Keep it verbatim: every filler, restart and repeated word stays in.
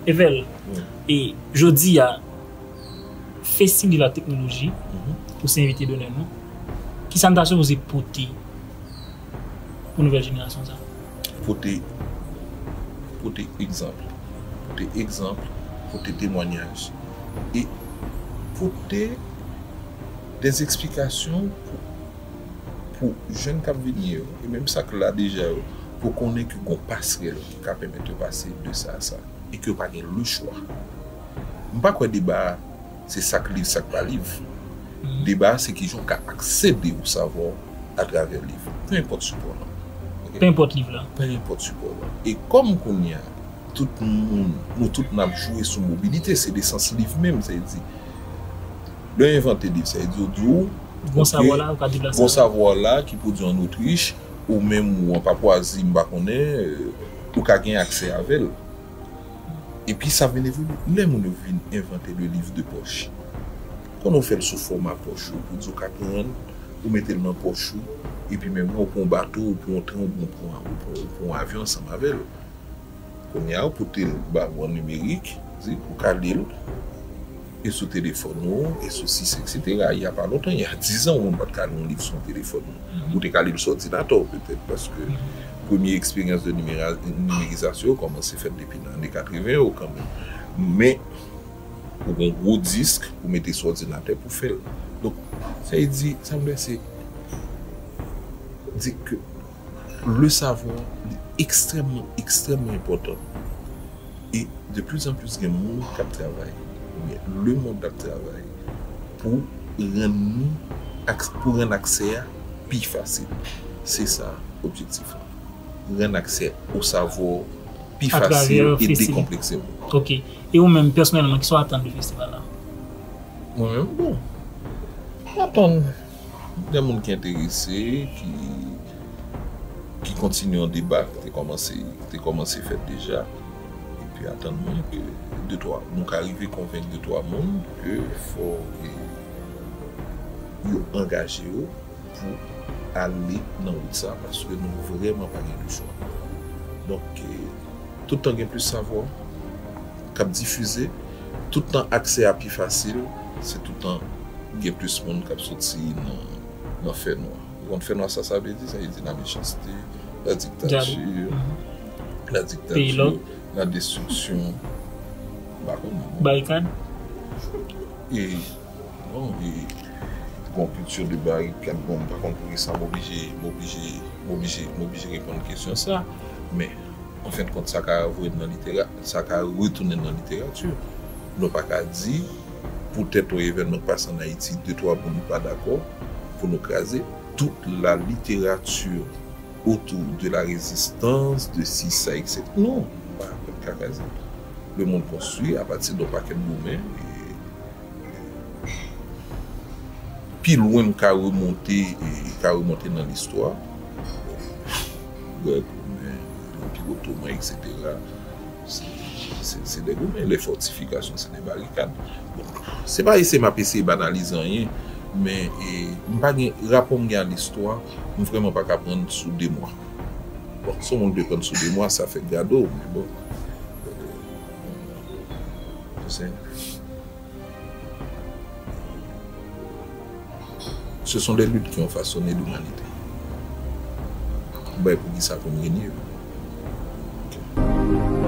Evel, e jodi a, fè si li la teknoloji, ou se envite donè nou. Kisa n ta sipoze pote pou nouvèl jenerasyon sa? Pote, pote egzanp. Pote egzanp, pote temwanyaj. E pote des eksplikasyon pou, pou jèn k ap vini yo, e menm sa k la deja yo, pou konnen ke gon pasrèl ki ka pèmèt yo pase de sa a sa, e ke yo pa gen lechwa. M pa kwè deba a se sa k liv, sa k pa liv. Deba a se kijan w ka aksede o savwa atravè liv. Pe enpòt sipò lan. Pe enpòt liv la. Pe enpòt sipò lan. E kòm kounye a, tout moun, nou tout n ap jwe sou mobilite, se de sans liv menm, sa vle di, lè yo envante liv, sa vle di, yo di w, gon savwa la, ou ka deplase. Gon savwa la ki pwodui ann Otrich, ou menm ou an Papwazi, m pa konnen, ou ka gen aksè avè l. Epi sa vin evolye. Lè moun yo vin envante le livre de poche, konnen w fè l sou fòma pòch ou, pou di w ka pran l, ou mete l nan pòch ou, epi menm jan ou pran yon bato, ou pran yon tren, ou pran, ou pran, ou pran yon avyon ansanm avè l. Kounye a, ou pote l ba ou an nimerik, di, ou ka li l, e sou telefòn ou, e sou sis, etsetera. Il y a pas longtemps, il y a dix ans, ou pa t ka li yon liv sou yon telefòn ou. Ou te ka li l sou òdinatè w, petèt, paske premye eksperyans de nimera-, nimerizasyon yo kòmanse fèt depi nan ane katreven yo kanmenm. Men, ou gen yon gwo disk pou mete sou òdinatè pou fè l. Donk, sa vle di, sa m vle se di ke le savwa, li ekstrèmman, ekstrèmman enpòtan. E de plus en plus, gen moun k ap travay, oubyen le mond ap travay pou rann nou, ak-, pou rann aksè a pi fasil. Se sa objektif la. Rann aksè o savwa pi fasil e dekonplekse moun. Ok. E ou menm, pèsonèlman, kisa w atann de festival la? Mwen menm, bon. M atann de moun ki enterese, ki, ki kontinye yon deba ki te kòmanse, ki te kòmanse fèt deja. Epi atann mwen ke de twa, nou ka rive konvenk de twa moun ke fò, e, yo angaje yo pou ale nan wout sa, paske nou vrèman pa gen lechwa. Donk, e, tout tan gen plis savwa k ap difize, tout tan aksè a pi fasil, se tout tan gen plis moun k ap soti nan, nan fènwa. Ou konn fènwa sa, sa vle di? Sa vle di lamechanste, ladiktati, ladiktati, ladestriksyon, m pa konnen, non. Barikad? E, bon, e, gon kilti de barikad, bon, m pa konn poukisa m oblije, m oblije, m oblije, m oblije reponn kesyon sa, men, an fen de kont, sa ka voye n nan litera-, sa ka retounen nan literati. Nou pa ka di, poutèt yon evènman k pase ann Ayiti, de twa moun pa dakò, pou nou kraze tout la littérature autour de la résistance, de ci, ça, et cetera. Non, pa, pa ka kraze. Le monde construit à partir d'un paquet de goumen, e, pi lwen m ka remonte, e, ka remonte nan listwa. Grèk, Women, Anpi Otoman, etsetera. Se, se, se de goumen, les fortifications, se de barricades. Bon, se pa eseye m ap eseye banalize anyen, men, e, m pa gen, rapò m gen a listwa, m vrèman pa ka pran l sou de mwa. Bon, si yon moun vle pran l sou de mwa, sa fè gado, men bon. Se, ce sont des luttes qui ont façonné l'humanité. Bay poukisa pou m renye yo. Ok.